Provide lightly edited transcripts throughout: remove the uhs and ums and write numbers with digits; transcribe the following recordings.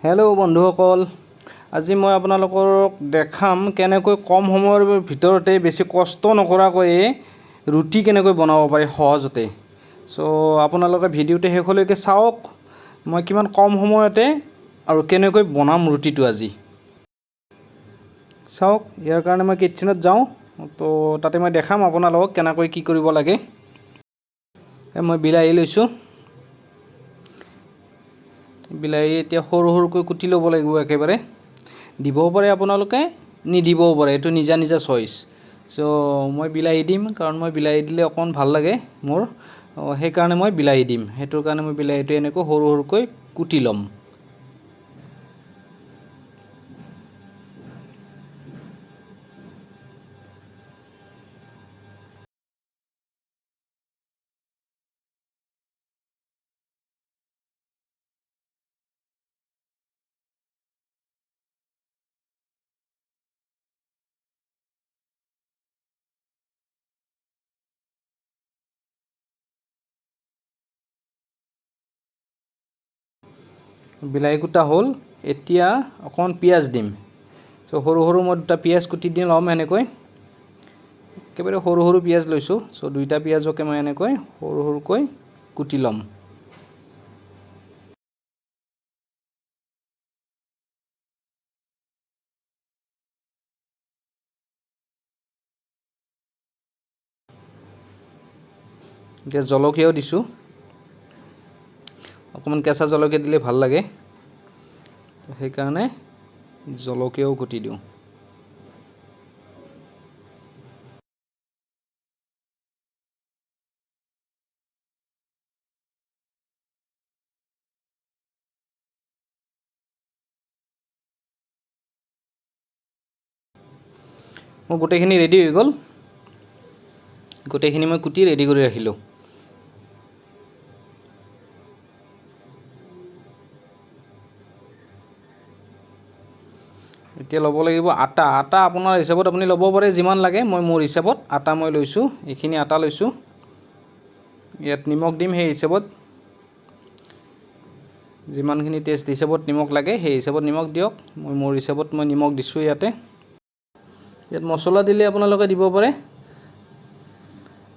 Hello' বন্ধুসকল, আজি মই আপোনালোকক দেখাম কেনেকৈ কম সময়ৰ ভিতৰতে বেছি কষ্ট নকৰাকৈয়ে ৰুটি কেনেকৈ বনাব পাৰি সহজতে। চ' আপোনালোকে ভিডিঅ'টো শেষলৈকে চাওক, মই কিমান কম সময়তে আৰু কেনেকৈ বনাম ৰুটিটো আজি চাওক। ইয়াৰ কাৰণে মই কিটচেনত যাওঁ, তো তাতে মই দেখাম আপোনালোকক কেনেকৈ কি কৰিব লাগে। মই বিলাহী লৈছোঁ। বিলাহী এতিয়া সৰু সৰুকৈ কুটি ল'ব লাগিব। একেবাৰে দিবও পাৰে আপোনালোকে, নিদিবও পাৰে, এইটো নিজা নিজা চইচ। চ' মই বিলাহী দিম, কাৰণ মই বিলাহী দিলে অকণমান ভাল লাগে মোৰ, সেইকাৰণে মই বিলাহী দিম। সেইটোৰ কাৰণে মই বিলাহীটো এনেকৈ সৰু সৰুকৈ কুটি ল'ম। বিলাহী কুটা হ'ল, এতিয়া অকণমান পিঁয়াজ দিম। চ' সৰু সৰু মই দুটা পিঁয়াজ কুটি দি ল'ম এনেকৈ। একেবাৰে সৰু সৰু পিঁয়াজ লৈছোঁ। চ' দুইটা পিঁয়াজকে মই এনেকৈ সৰু সৰুকৈ কুটি ল'ম। এতিয়া জলকীয়াও দিছোঁ, অকণমান কেঁচা জলকীয়া দিলে ভাল লাগে, সেইকাৰণে জলকীয়াও কুটি দিওঁ। মোৰ গোটেইখিনি ৰেডি হৈ গ'ল, গোটেইখিনি মই কুটি ৰেডি কৰি ৰাখিলোঁ। এতিয়া ল'ব লাগিব আটা। আটা আপোনাৰ হিচাপত আপুনি ল'ব পাৰে যিমান লাগে। মই মোৰ হিচাপত আটা মই লৈছোঁ, এইখিনি আটা লৈছোঁ। ইয়াত নিমখ দিম সেই হিচাপত, যিমানখিনি টেষ্ট হিচাপত নিমখ লাগে সেই হিচাপত নিমখ দিয়ক। মই মোৰ হিচাপত মই নিমখ দিছোঁ ইয়াতে। ইয়াত মছলা দিলে আপোনালোকে দিব পাৰে।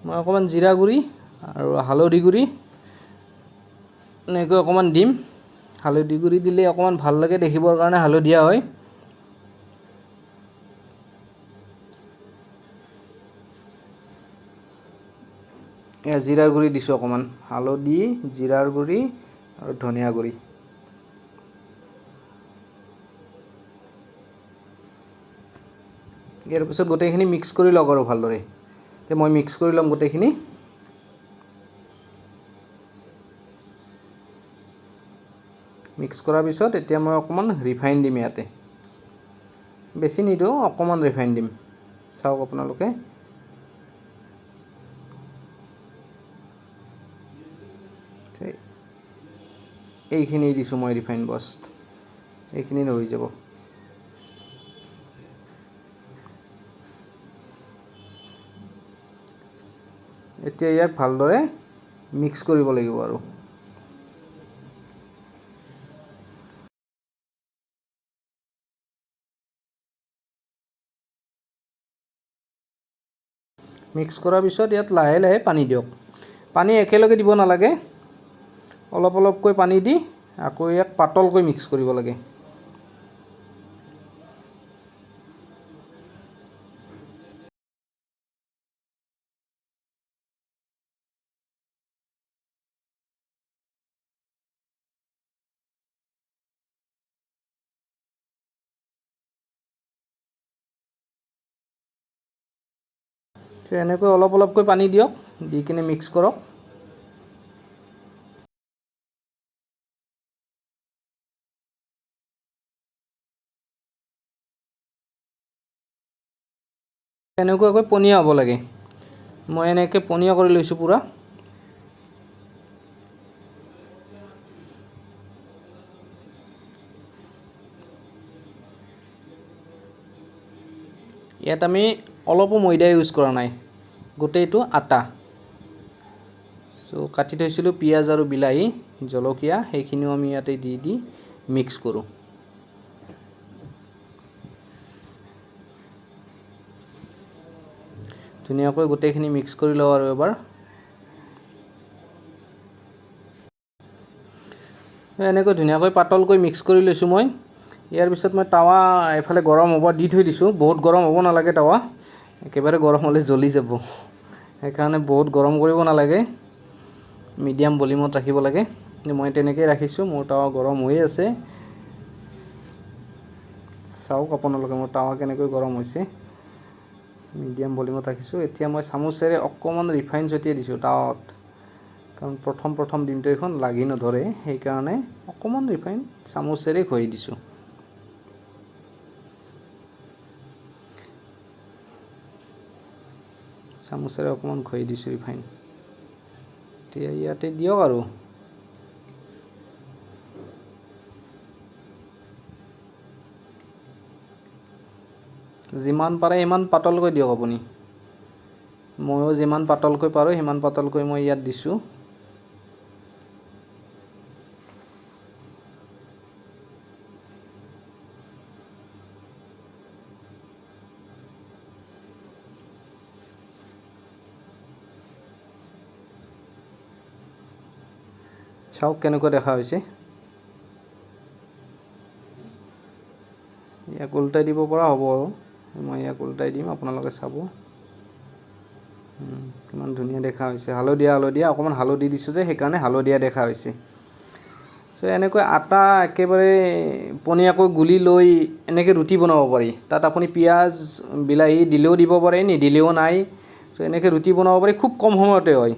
মই অকণমান জিৰা গুড়ি আৰু হালধি গুড়ি এনেকৈ অকণমান দিম। হালধি গুড়ি দিলে অকণমান ভাল লাগে দেখিবৰ কাৰণে, হালধীয়া হয়। এয়া জিৰাৰ গুড়ি দিছোঁ অকণমান, হালধি, জিৰাৰ গুড়ি আৰু ধনিয়া গুড়ি। ইয়াৰ পিছত গোটেইখিনি মিক্স কৰি লওক আৰু ভালদৰে। এতিয়া মই মিক্স কৰি ল'ম গোটেইখিনি। মিক্স কৰাৰ পিছত এতিয়া মই অকণমান ৰিফাইন দিম ইয়াতে, বেছি নিদিওঁ, অকণমান ৰিফাইন দিম। চাওক আপোনালোকে। এইখিনি দিছোঁ মই ৰিফাইন, বস্ত এইখিনি হৈ যাব। এতিয়া ইয়াক ভালদৰে মিক্স কৰিব লাগিব আৰু। মিক্স কৰাৰ পিছত ইয়াত লাহে লাহে পানী দিয়ক। পানী একেলগে দিব নালাগে, অলপ অলপকৈ পানী দি আকৌ ইয়াক পাতলকৈ মিক্স কৰিব লাগে। এনেকৈ অলপ অলপকৈ পানী দিয়ক, দি কিনে মিক্স কৰক। এনেকুৱাকৈ পনীয়া হ'ব লাগে। মই এনেকৈ পনীয়া কৰি লৈছোঁ পূৰা। ইয়াত আমি অলপো ময়দা ইউজ কৰা নাই, গোটেইটো আটা। চ' কাটি থৈছিলোঁ পিঁয়াজ আৰু বিলাহী, জলকীয়া, সেইখিনিও আমি ইয়াতে দি দি মিক্স কৰোঁ। ধুনীয়াকৈ গোটেইখিনি মিক্স কৰি লওঁ আৰু এবাৰ। এনেকৈ ধুনীয়াকৈ পাতলকৈ মিক্স কৰি লৈছোঁ মই। ইয়াৰ পিছত মই টাৱা এইফালে গৰম হ'ব দি থৈ দিছোঁ। বহুত গৰম হ'ব নালাগে টাৱা, একেবাৰে গৰম হ'লে জ্বলি যাব, সেইকাৰণে বহুত গৰম কৰিব নালাগে, মিডিয়াম ভলিউমত ৰাখিব লাগে। মই তেনেকেই ৰাখিছোঁ, মোৰ টাৱা গৰম হৈয়ে আছে। চাওক আপোনালোকে মোৰ টাৱা কেনেকৈ গৰম হৈছে, মিডিয়াম ভলিউমত ৰাখিছোঁ। এতিয়া মই চামুচেৰে অকণমান ৰিফাইন ছটিয়াই দিছোঁ টাৱাত, কাৰণ প্ৰথম প্ৰথম দিনটো এইখন লাগি নধৰে, সেইকাৰণে অকণমান ৰিফাইন চামুচেৰে ঘঁহি দিছোঁ। চামুচেৰে অকণমান ঘঁহি দিছোঁ ৰিফাইন। এতিয়া ইয়াতে দিয়ক আৰু। যিমান পাৰে সিমান পাতলকৈ দিয়ক আপুনি, ময়ো যিমান পাতলকৈ পাৰোঁ সিমান পাতলকৈ মই ইয়াত দিছোঁ। চাওক কেনেকুৱা দেখা হৈছে। ইয়াক উল্টাই দিব পৰা হ'ব আৰু মই ইয়াক উল্টাই দিম, আপোনালোকে চাব। কিমান ধুনীয়া দেখা হৈছে। হালধীয়া হালধীয়া, অকণমান হালধি দিছোঁ যে, সেইকাৰণে হালধীয়া দেখা হৈছে। চ' এনেকৈ আটা একেবাৰে পনীয়াকৈ গুলি লৈ এনেকৈ ৰুটি বনাব পাৰি। তাত আপুনি পিঁয়াজ বিলাহী দিলেও দিব পাৰে, নিদিলেও নাই। চ' এনেকৈ ৰুটি বনাব পাৰি, খুব কম সময়তে হয়।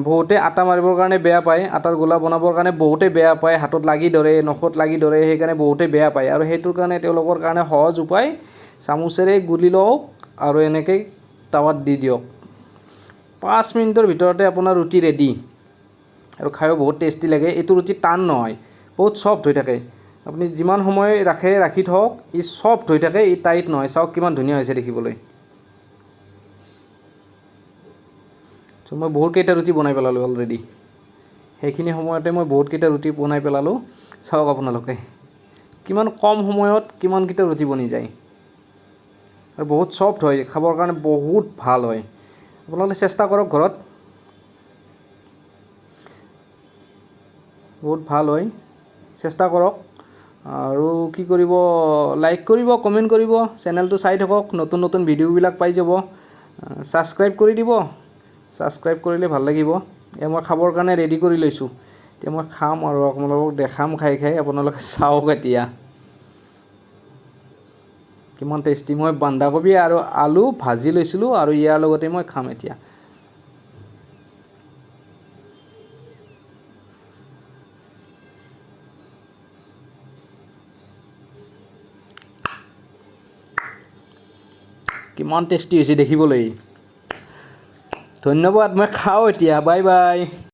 বহুতে আটা মাৰিবৰ কাৰণে বেয়া পায়, আটাৰ গোলা বনাবৰ কাৰণে বহুতে বেয়া পায়, হাতত লাগি ধৰে, নখত লাগি ধৰে, সেইকাৰণে বহুতে বেয়া পায়। আৰু সেইটোৰ কাৰণে তেওঁলোকৰ কাৰণে সহজ উপায়, চামুচেৰে গুলি লওক আৰু এনেকৈ টাৱাত দি দিয়ক। 5 মিনিটৰ ভিতৰতে আপোনাৰ ৰুটি ৰেডি, আৰু খায়ো বহুত টেষ্টি লাগে। এইটো ৰুটি টান নহয়, বহুত ছফ্ট হৈ থাকে। আপুনি যিমান সময় ৰাখে ৰাখি থওক, ই ছফ্ট হৈ থাকে, ই টাইট নহয়। চাওক কিমান ধুনীয়া হৈছে দেখিবলৈ। চ' মই বহুতকেইটা ৰুটি বনাই পেলালোঁ অলৰেডি, সেইখিনি সময়তে মই বহুতকেইটা ৰুটি বনাই পেলালোঁ। চাওক আপোনালোকে কিমান কম সময়ত কিমানকেইটা ৰুটি বনি যায়, আৰু বহুত ছফ্ট হয়, খাবৰ কাৰণে বহুত ভাল হয়। আপোনালোকে চেষ্টা কৰক ঘৰত, বহুত ভাল হয়, চেষ্টা কৰক। আৰু কি কৰিব, লাইক কৰিব, কমেণ্ট কৰিব, চেনেলটো চাই থাকক, নতুন নতুন ভিডিঅ'বিলাক পাই যাব। ছাবস্ক্ৰাইব কৰি দিব, ছাবস্ক্ৰাইব কৰিলে ভাল লাগিব। এয়া মই খাবৰ কাৰণে ৰেডি কৰি লৈছোঁ, এতিয়া মই খাম আৰু আপোনালোকক দেখাম খাই খাই, আপোনালোকে চাওক এতিয়া কিমান টেষ্টি। মই বন্ধাকবি আৰু আলু ভাজি লৈছিলোঁ আৰু ইয়াৰ লগতে মই খাম এতিয়া। কিমান টেষ্টি হৈছে দেখিবলৈ। ধন্যবাদ, মই খাওঁ এতিয়া, বাই বাই।